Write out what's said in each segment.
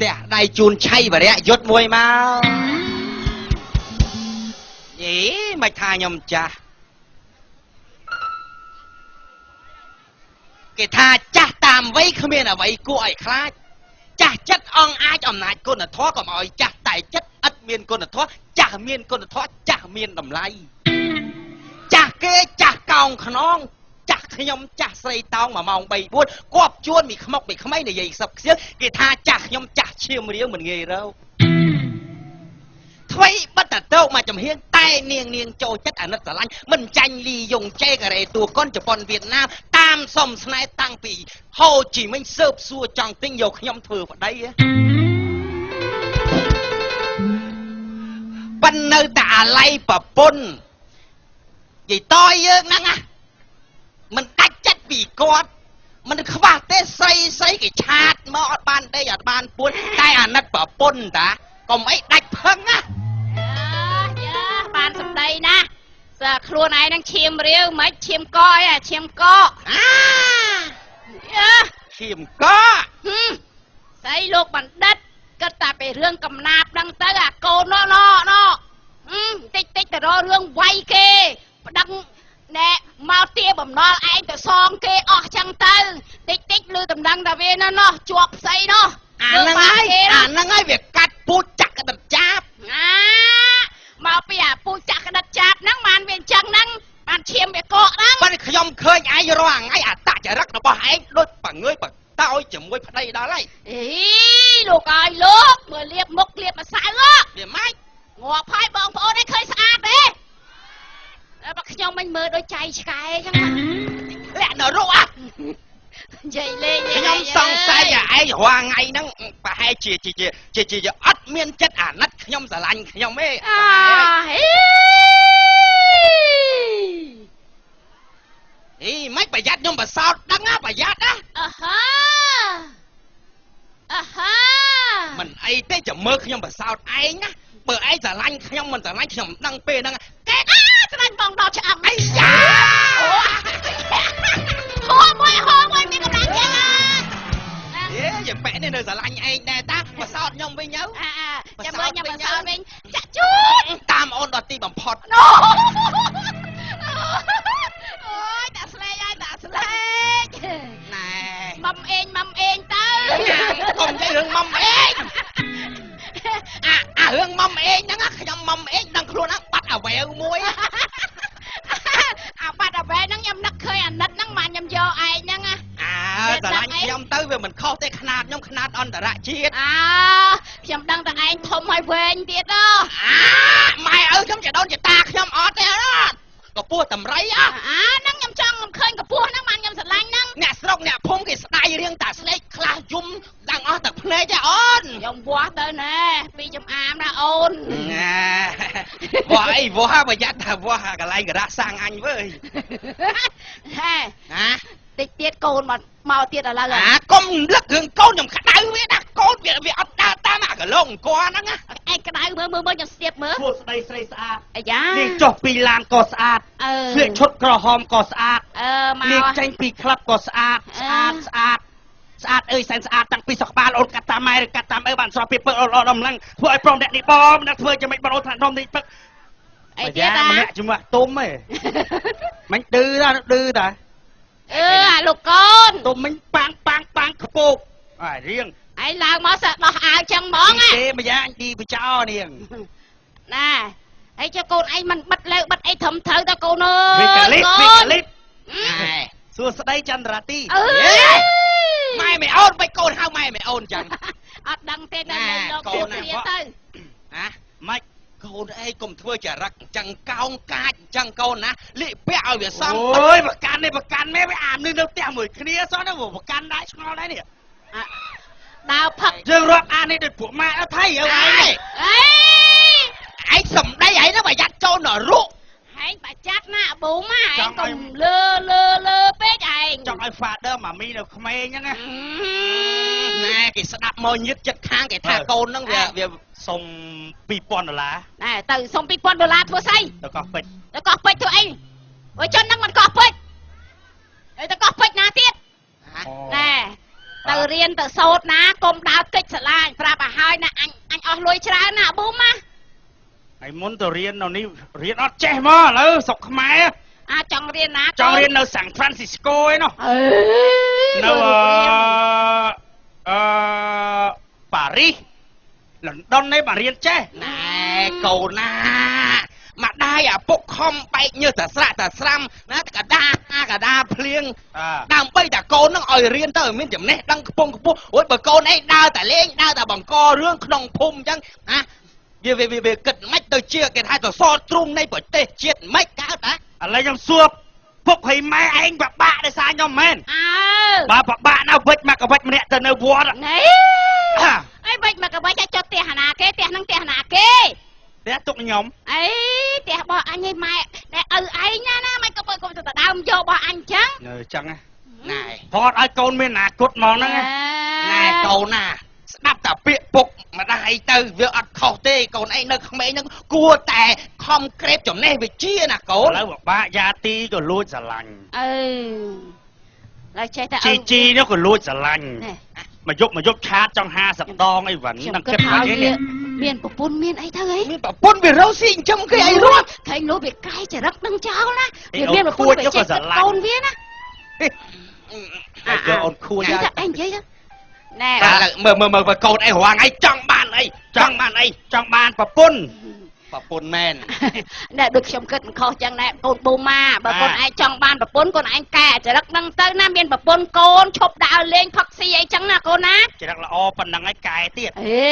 ទះដៃជូនឆៃវរៈយុទ្ធមួយមកយីមិនថាខ្ញុំចាស់គេថាចាស់តាមវ័យគ្មានអ្វីគួរឲ្យខ្លាចចាស់ចិត្តអង្គអាចអំណាចគុណធម៌កុំឲ្យចាស់តែចិត្តឥតមានគុណធម៌ចាស់មានគុណធម៌ចាស់មានតម្លៃចាស់គេចាស់កោងខ្នងចាស់ខ្ញុំចាស់ស្រីតោង1ម៉ោង3 4គប់ជួនមីខ្មុកមីក្មៃនិយាយខ្សឹបខ្សៀងគេថាចាស់ខ្ញុំចាស់ឈាមរាវមិនងាយរកថ្មីបិទតតោមកចំហៀងតែនាងនាងចូលចិត្តអាណិតស្រឡាញ់មិនចាញ់លីយងជេការ៉េតួកុនជប៉ុនវៀតណាមតាមសុំស្នេហ៍តាំងពីហូជីមិញស៊ើបសួរចង់ទិញយកខ្ញុំធ្វើប្តីប៉ិននៅតែអាល័យប្រពន្ធយាយតយយើងហ្នឹងណាមិនដាច់ចិត្តពីគាត់មិនខ្វះទេស្រីស្រីគេឆាតមកអត់បានដេកអត់បានពួនតែអាណិតប្រពន្ធតាកុំអីដាច់ផឹងណាយ៉ាបានសម្ដីណាសើខ្លួនឯងនឹងឈាមរាវមិនឈាមកអីអាឈាមកអាយ៉ាឈាមកស្អីលោកបណ្ឌិតគិតតែពីរឿងកំណាបហ្នឹងទៅអាកូនណោណោតិចតិចទៅរករឿងវាយគេប្តឹងណែមកទាបំណុលឯងទៅសងគេអស់ចឹងទៅតិចតិចលឺតំណឹងតែវាណោះជាប់ស្អីណោះអាហ្នឹងហើយអាហ្នឹងហើយវាកាត់ពូជចាក់ក្តិតចាបអាមកពីអាពូជចាក់ក្តិតចាបហ្នឹងបានវាអញ្ចឹងហ្នឹងបានឈាមវាកកហ្នឹងបើខ្ញុំឃើញឯងរាល់ថ្ងៃអតចរិតរបស់ឯងដូចបងើយបតោយជាមួយប្តីដល់ហើយអីលោកអើយលោកមើលលាបមុខលាបម្សៅវាម៉េចងាប់ហើយបងប្អូនឯងឃើញស្អាតទេតែបើខ្ញុំមិនមើលដូចចៃឆ្កែអញ្ចឹងលាក់នរកអានិយាយលេងខ្ញុំសង្ស័យឯងរាល់ថ្ងៃហ្នឹងប្រហែលជាជាជាជាអត់មានចិត្តអាណិតខ្ញុំស្រឡាញ់ខ្ញុំទេអាហេអីមិនប្រយ័ត្នខ្ញុំប្រសោតដឹងណាប្រយ័ត្នណាអហាអហាមិនអីទេចាំមើលខ្ញុំប្រសោតឯងណាបើឯងស្រឡាញ់ខ្ញុំមិនស្រឡាញ់ខ្ញុំដឹងពេលហ្នឹងកែស្រឡាញ់បងដល់ឆ្អឹងអីយ៉ាហូមួយហូមួយមានកម្លាំងចឹងអេយាប៉ែនេះនៅស្រឡាញ់ឯងដែរតាប្រសោតខ្ញុំវិញទៅចាំមើលខ្ញុំប្រសោតវិញចាក់ជូតតាមអូនដល់ទីបំផុតអូយតាស្លេកហើយតាស្លេកណែមុំអេងមុំអេងទៅកុំនិយាយរឿងមុំអេងអារឿងមុំអេងហ្នឹងខ្ញុំមុំអេងដឹងខ្លួនហ្នឹងបាត់អាវែវមួយអាបាត់អាវែវហ្នឹងខ្ញុំនឹកឃើញអាណិតហ្នឹងមកខ្ញុំយកឯងហ្នឹងអើស្រឡាញ់ខ្ញុំទៅវាមិនខុសទេខ្នាតខ្ញុំខ្នាតអន្តរជាតិអើខ្ញុំដឹងតែឯងធំហើយវែងទៀតហ៎អាម៉ែឪខ្ញុំជាដូនជាតាខ្ញុំអត់ទេអត់កពស់តម្រៃអាហ្នឹងខ្ញុំចង់ឃើញកពស់ហ្នឹងបានខ្ញុំស្រឡាញ់ហ្នឹងអ្នកស្រុកអ្នកភូមិគេស្ដាយរៀងតាស្លេកខ្លះយំដឹងអស់តែភ្នែកទេអូនខ្ញុំវាស់ទៅណែពីចំអាមណាអូនវាស់អីវាស់ប្រយ័ត្នថាវាស់កន្លែងការៈសាំងអញវើយហេណាតិចទៀតកូនមកទៀតឥឡូវអាកុំលឹករឿងកូនខ្ញុំក្តៅវាណាកូនវាអត់ដើរតាមអាកន្លងអង្គហ្នឹងណាឯងក្តៅមើលមើលមើលខ្ញុំស្ទាបមើលសួស្តីស្រីស្អាតអាយ៉ានាងចុះពីឡានក៏ស្អាតស្លៀកឈុតក្រហមក៏ស្អាតមកនាងចេញពីក្លឹបក៏ស្អាតស្អាតស្អាតស្អាតអើយសែនស្អាតតាំងពីសុខបាលអូនកាត់តាមម៉ែឬកាត់តាមអើបានស្របពីពើអូនអូនដំឡើងធ្វើឲ្យព្រមអ្នកនេះបងអ្នកធ្វើយ៉ាងម៉េចបងអូនថ្នាក់នំនេះពឹកអីទៀតតាម្នាក់ជំនះទុំហ៎មិនឌឺតាឌឺតាអឺអាលោកកូនទុំមិញប៉ាងប៉ាងប៉ាងខ្ពកអារៀងឯងឡើងមកសើដោះអាវចឹងហ្មងទេម្យ៉ាងឌីបចោនាងណាហើយចុះកូនឯងមិនបិទលើបិទអីត្រឹមត្រូវតើកូនអើយវិកលិបវិកលិបសួស្តីចន្ទរាទីអើម៉ែមិនអូនមិនកូនហៅម៉ែមិនអូនចឹងអត់ដឹងទេតែលោកកូនគ្នាទៅហ៎ម៉េចកូនអីកុំធ្វើចរិតចឹងកោងកាចចឹងកូនណាលៀកពាក់ឲ្យវាសមអូយប្រកាន់នេះប្រកាន់មែនវាអាមនេះនៅផ្ទះមួយគ្នាសោះណាប្រកាន់ដែរឆ្ងល់ដែរនេះដើរផឹកយើងរាប់អាននេះដូចពួកម៉ាក់ថៃអើឯងអេឯងសំដីឯងហ្នឹងប្រយ័ត្នចូលនរកឯងបាចាត់ណាប៊ូម៉ាឯងកុំលើលើលើពេកឯងចង់ឲ្យ father ម៉ាមីនៅក្មេងហ្នឹងណាណែគេស្ដាប់មកញឹកចិត្តខាងគេថាកូនហ្នឹងវាសុំ2000ដុល្លារណែទៅសុំ2000ដុល្លារធ្វើស្អីទៅកោះពេជ្រទៅកោះពេជ្រធ្វើអីអូយជនហ្នឹងមិនកោះពេជ្រអីទៅកោះពេជ្រណាទៀតណែទៅរៀនទៅសូត្រណាកុំដើរកិច្ចសាលាប្រាប់ លុយច្រើនណាប៊ូម៉ា ហើយមុនទៅរៀននៅនេះរៀនអត់ចេះមកឥឡូវស្រុកខ្មែរ អាចង់រៀនណា ចង់រៀននៅសាន់ហ្វ្រាន់ស៊ីស្កូឯនោះ អេ នៅអឺប៉ារីសលន់ដុននេះបានរៀនចេះ ណែកូនណាម្ដាយឪពុកខំបែកញើសតែស្រាក់តែស្រាំណាកដាកដាភ្លៀង ដើម្បីតែកូននឹងឲ្យរៀនទៅឲ្យមានចំណេះដឹងខ្ពង់ខ្ពស់អូយបើកូនឯងដើរតែលេងដើរតែបង្ករឿងក្នុងភូមិអញ្ចឹងណាវាវាវាគិតមិនទៅជាគេថាសសរទ្រូងនៃប្រទេសជាតិមិនកើតណា ឥឡូវខ្ញុំសួរពុកហើយម៉ែឯងពិបាកដោយសារខ្ញុំមែន អើ បើពិបាកណាស់វិចមកកវិចម្នាក់ទៅនៅវត្ត នេះអីវិចមកកវិចឲ្យចុះផ្ទះណាគេផ្ទះហ្នឹងផ្ទះណាគេ ផ្ទះទុកខ្ញុំ អីផ្ទះរបស់អញឯម៉ែដែលឪឯងណាណាមិនក៏កុំទៅដើមយករបស់អញចឹង អញ្ចឹង ណែ ផតឲ្យកូនមានអនាគតហ្មងហ្នឹង ណែកូនណាស្ដាប់តែពាក្យពុកម្ដាយទៅវាអត់ខុសទេកូនឯងនៅក្មេងហ្នឹងគួរតែខំក្រេបចំណេះវិជ្ជាណាកូន ឥឡូវពិបាកយ៉ាទីក៏លួចស្រឡាញ់ អឺឡើយចេះតែ ជីជីនោះក៏លួចស្រឡាញ់មកយប់មកយប់ឆាតចង់50ដងអីវ៉ាន់ ខ្ញុំ នឹងគិត គិតថាវា មកនេះ មានប្រពន្ធមានអីទៅអី មានប្រពន្ធវារស់ស៊ីចិញ្ចឹមគេអីរត់ ឃើញលោកវាកែចរិតនឹងចោលណាវាមានប្រពន្ធវាចេះគិតកូនវាណា យកអូនខួច ហើយតែឯងនិយាយណែ ឥឡូវមើលមើលមើលកូនអីរាល់ថ្ងៃចង់បានអីចង់បានអី ចង់បានប្រពន្ធ ប្រពន្ធមែន ណែដូចខ្ញុំគិតមិនខុសចឹងណែកូនប៊ូម៉ាបើកូនឯងចង់បានប្រពន្ធកូនឯងកែចរិតនឹងទៅណាមានប្រពន្ធកូនឈប់ដើរលេងផឹកស៊ីអីចឹងណាកូនណា ចរិតល្អប៉ុណ្ណឹងឯងកែទៀត អេ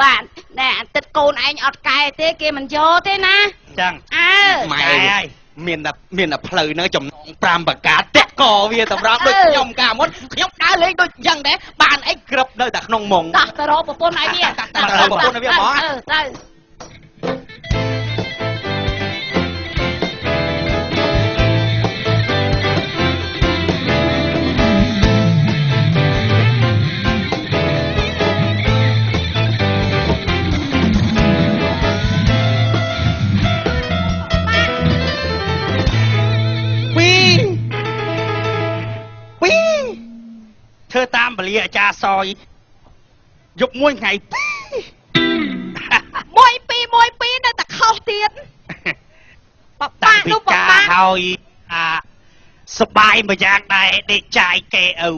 បាទណែអាទិត្យកូនឯងអត់កែទេគេមិនយកទេណា ចឹង អើ ម៉ែ កែហើយ មានតែមានតែផ្លូវហ្នឹងចំណង5ប្រការតាក់កវាតម្រាប់ដូចខ្ញុំកាលមុនខ្ញុំដើរលេងដូចអញ្ចឹងដែរបានអីក្រឹបនៅតែក្នុងមុង តោះទៅរកប្រពន្ធឲ្យវា តោះទៅរកប្រពន្ធឲ្យវាហ្មង អឺទៅ ពីរពីរធ្វើតាមពលាអាចារ្យសយយប់មួយថ្ងៃពីរ មួយពីរមួយពីរនៅតែខុសទៀតប តាំ បាក់នោះប ងពីការ បាក់ ហើយអាសបាយមួយយ៉ាងដែរដេកចាយគេឪ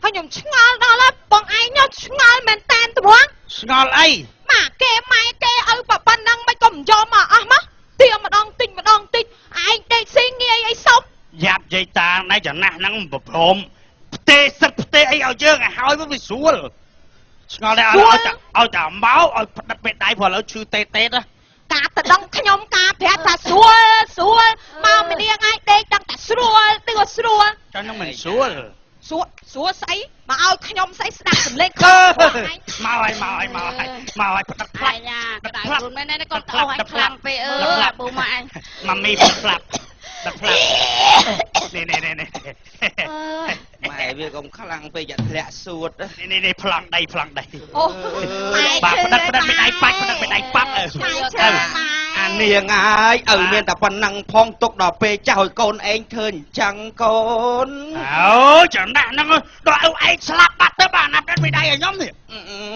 ហើយខ្ញុំឆ្ងល់ដល់ហើយបងឯងខ្ញុំឆ្ងល់មែនតែនត្មង ឆ្ងល់អី ម៉ាគេម៉ែគេឪប៉ុណ្ណឹងមិនក៏មិនយកមកអស់មកទៀម្ដងតិចម្ដងតិចឯងដេកស៊ីងាយអីសុំ យ៉ាប់យាយតាណៃចំណាស់ហ្នឹងប្រព្រំផ្ទេសិតផ្ទេអីឲ្យយើងឲ្យហើយវាស្រួលឆ្ងល់ដែរឲ្យតែឲ្យតែមកឲ្យផ្ដិតមេដៃព្រោះឥឡូវឈឺតេតេណា ការទៅដឹងខ្ញុំការប្រាប់ថាស្រួលស្រួលមកម្នាងឯងដេកដឹងតែស្រួលទឿស្រួល ចឹងហ្នឹងមិនស្រួល ស្រួលស្រួលស្អីមកឲ្យខ្ញុំស្អីស្ដាប់សំឡេង អឺ ខ្ញុំឯង មកហើយមកហើយមកហើយមកហើយផ្ដិតផ្លាច់ អាយ៉ាក្តៅខ្លួនមែនណាកូនតោះឲ្យខ្លាំងពេកអឺប៊ូម៉ាឯង ម៉ាមីផ្ដិតផ្លាប់ផ្ដិតផ្លាប់នេះនេះនេះនេះ អើយ ម៉ែវាកុំខ្លាំងពេកយ៉ាធ្លាក់សួត នេះនេះប្លង់ដីប្លង់ដី អូម៉ែ បាទផ្ដិតផ្ដិតមេដៃបាច់ផ្ដិតមេដៃប៉ាប់អឺ ម៉ែឈឺម៉ែ អានាងហើយឪមានតែប៉ុណ្ណឹងផងទុកដល់ពេលចាស់ឲ្យកូនឯងធ្វើអញ្ចឹងកូន អូចំណាស់ហ្នឹងដល់ឪឯងស្លាប់បាត់ទៅបាទណាផ្ដិតមេដៃឲ្យខ្ញុំនេះ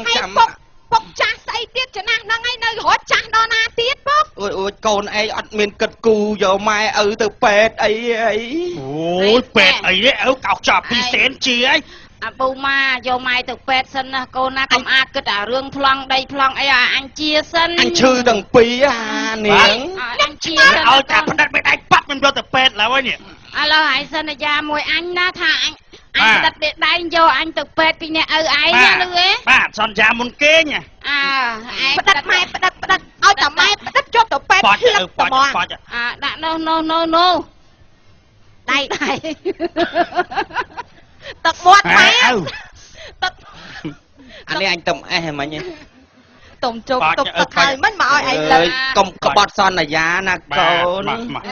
ហើយ ចាំ ពុកពុកចាស់ស្អីទៀតចំណាស់ហ្នឹងឯងនៅរត់ចាស់ដល់ណាទៀតពុក អូយអូយកូនឯងអត់មានគិតគូយកម៉ែឪទៅពេទ្យអីអី អូយពេទ្យអីនេះឪកោកចោល2សេនជាអី អាពូម៉ាយកម៉ែទៅពេទ្យសិនណាកូនណាកុំអាគិតអារឿងប្លង់ដីប្លង់អីឲ្យអញជាសិន អញឈឺទាំងពីរអានាង អញជាសិន ឲ្យតែផ្ដិតមេដៃប៉ាប់ខ្ញុំយកទៅពេទ្យឡើយនេះ ឥឡូវឯងសិនយាមួយអញណាថាអញអញផ្ដិតមេដៃយកអញទៅពេទ្យពីអ្នកឪឯងណាលឺទេ បាទសន្យាមុនគេង អើឯង ផ្ដិតម៉ែផ្ដិតផ្ដិតឲ្យតែម៉ែផ្ដិតយកទៅពេទ្យ ប៉ាច់ ភ្លឹ ឪប៉ា កត្មង ច់ប៉ាច់ អាដាក់នោះនោះនោះនោះ ដៃដៃទឹកមាត់ម៉ែ ឪ ទឹក អានេះអញទំអេះហ្មង ទុំជុំទុកទឹកហើយមិនមកឲ្យឯងលើក កុំក្បត់សន្យាណាកូន មកមក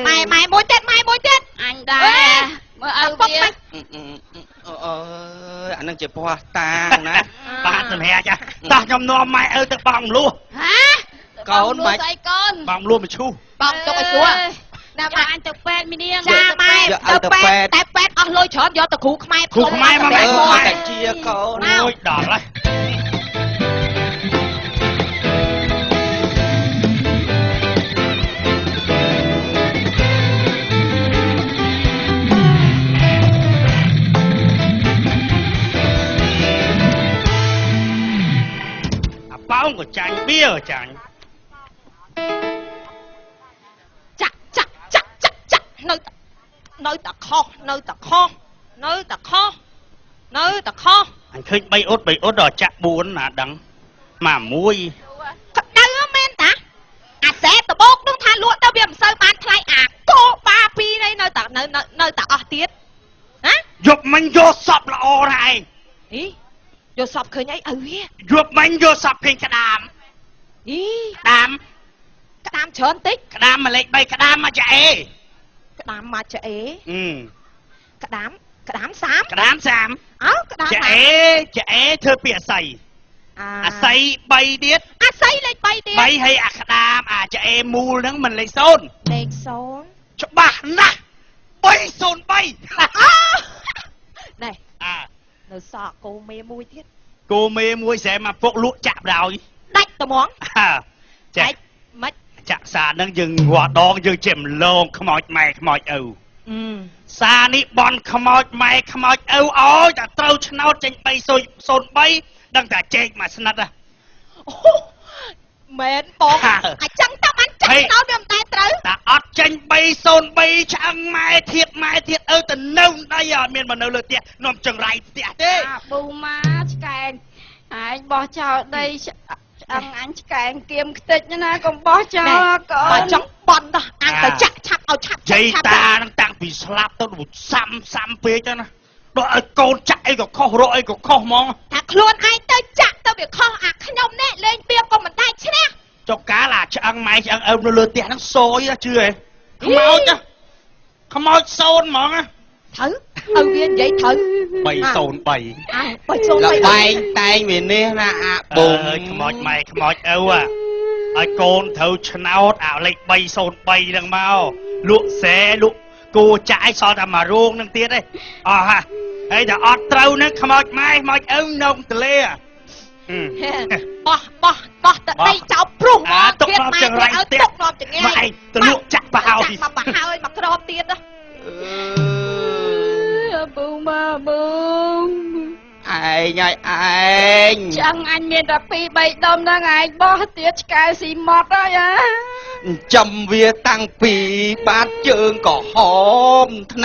ម៉ែម៉ែមួយទៀតម៉ែមួយទៀត អញដែរមើលឪ ពុក វា ម៉ែ អូយអានឹងជាពណ៌តាងណា បាទសម្រាប់ចាតោះខ្ញុំនាំម៉ែឪទៅបងមលួ ហា កូនបាច់ ស្អីកូន បងមលួមកឈូ បងទុកឲ្យស្រួលណា យក ម៉ែ អញទៅពេទ្យមីនាង ចាម៉ែ យកឲ្យ ទៅពេ ទៅពេទ្យ ទ្យតែពេទ្យអស់លុយច្រើនយកទៅគ្រូខ្មែរ គ្រូខ្មែរមក អឺ ម៉ែ តែជាកូន អូយដល់ហើយ ោងក៏ចាញ់បៀក៏ចាញ់ ចាក់ចាក់ចាក់ចាក់ចាក់នៅនៅតែខុសនៅតែខុសនៅតែខុសនៅតែខុស អញឃើញ3អ៊ុត3អ៊ុតដល់ចាក់4ណាដឹងមកមួយ ក្តៅមែនតាអាសែតបោកនោះថាលក់ទៅវាមិនសូវបានថ្លៃអាកោបាពីរនេះនៅតែនៅនៅតែអស់ទៀតណា យប់មិញយកសពល្អណាស់ឯង អីយកសពឃើញអីឪវា យប់មិញយកសពឃើញក្តាម អី ក្តាម ក្តាមច្រើនតិច ក្តាមមកលេខ3ក្តាមមកចាអេ ក្តាមមកចាអេ អឺ ក្តាមក្តាម30 ក្តាម30 អើក្តាម ចាអេចាអេធ្វើពីអាស័យអាស័យ3ទៀត អាស័យលេខ3ទៀត 3ហើយអាក្តាមអាចាអេមូលហ្នឹងមិនលេខ0 លេខ0 ច្បាស់ណាស់303 អើណែ អា នៅសក់គោមេមួយទៀត គោមេមួយស្រែមកពុកលក់ចាក់បណ្ដោយ ដាច់ត្មង ចា ដាច់មិន ចាក់សាហ្នឹងយើងងាត់ដងយើងជាមលងខ្មោចម៉ែខ្មោចឪសានេះបនខ្មោចម៉ែខ្មោចឪឲ្យតែត្រូវឆ្នោតចេញ303ដឹងតែជែកមកស្និទ្ធហ៎ អូមែនបងអញ្ចឹងតើបានចាក់ឆ្នោតវាមិនដែលត្រូវ តែអត់ចេញ303ឆ្អឹងម៉ែធៀបម៉ែធៀបឪទៅនៅដៃអត់មានមកនៅលើផ្ទះនាំចង្រៃផ្ទះទេ អាប៊ូម៉ាឆ្កែងឯងបោះចោលដីឆ្អឹងអញឆ្កែងគៀមខ្ទេចណាកុំបោះចោលកូន បើចង់បន់ដោះអញទៅចាក់ឆាប់ឲ្យឆាប់ ជ័យតានឹងតាំងពីស្លាប់ទៅសាំសាំពេកណាដល់ឲ្យកូនចាក់អីក៏ខុសរកអីក៏ខុសហ្មង ថាខ្លួនឯងទៅចាក់ទៅវាខុសអាខ្ញុំនេះលេងបៀបក៏មិនដែរឈ្នះ ចុកកាលអាឆ្អឹងម៉ែឆ្អឹងឪនៅលើផ្ទះហ្នឹងសយជឿហ៎ខ្មោចខ្មោចសូនហ្មង ត្រូវឪវានិយាយត្រូវ 303 អើ303 លបែងតែងវានេះណាអាបុំ ខ្មោចម៉ែខ្មោចឪឲ្យកូនត្រូវឆ្នោតអាលេខ303ហ្នឹងមកលក់ស្រែលក់គោចាក់ឲ្យសល់តែមួយរោងហ្នឹងទៀតឯងអស់ហ่ะហើយតែអត់ត្រូវហ្នឹងខ្មោចម៉ែខ្មោចឪនៅទលេ បោះបោះបោះទៅដីចោលព្រុសហ្មង ទុកនាំចង្រៃ ទុកនាំចង្រៃ មកឯងទៅលក់ចាក់ប្រហើយ មកប្រហើយមកក្របទៀតណា ប៊ូម៉ាប៊ូ ឯងហើយឯង ឆ្អឹងអញមានតែ2 3ដុំហ្នឹងឯងបោះទៀតឆ្កែស៊ីម៉ត់ហើយអា ចំវាតាំងពីបាតជើងក៏ហមថ្នាក់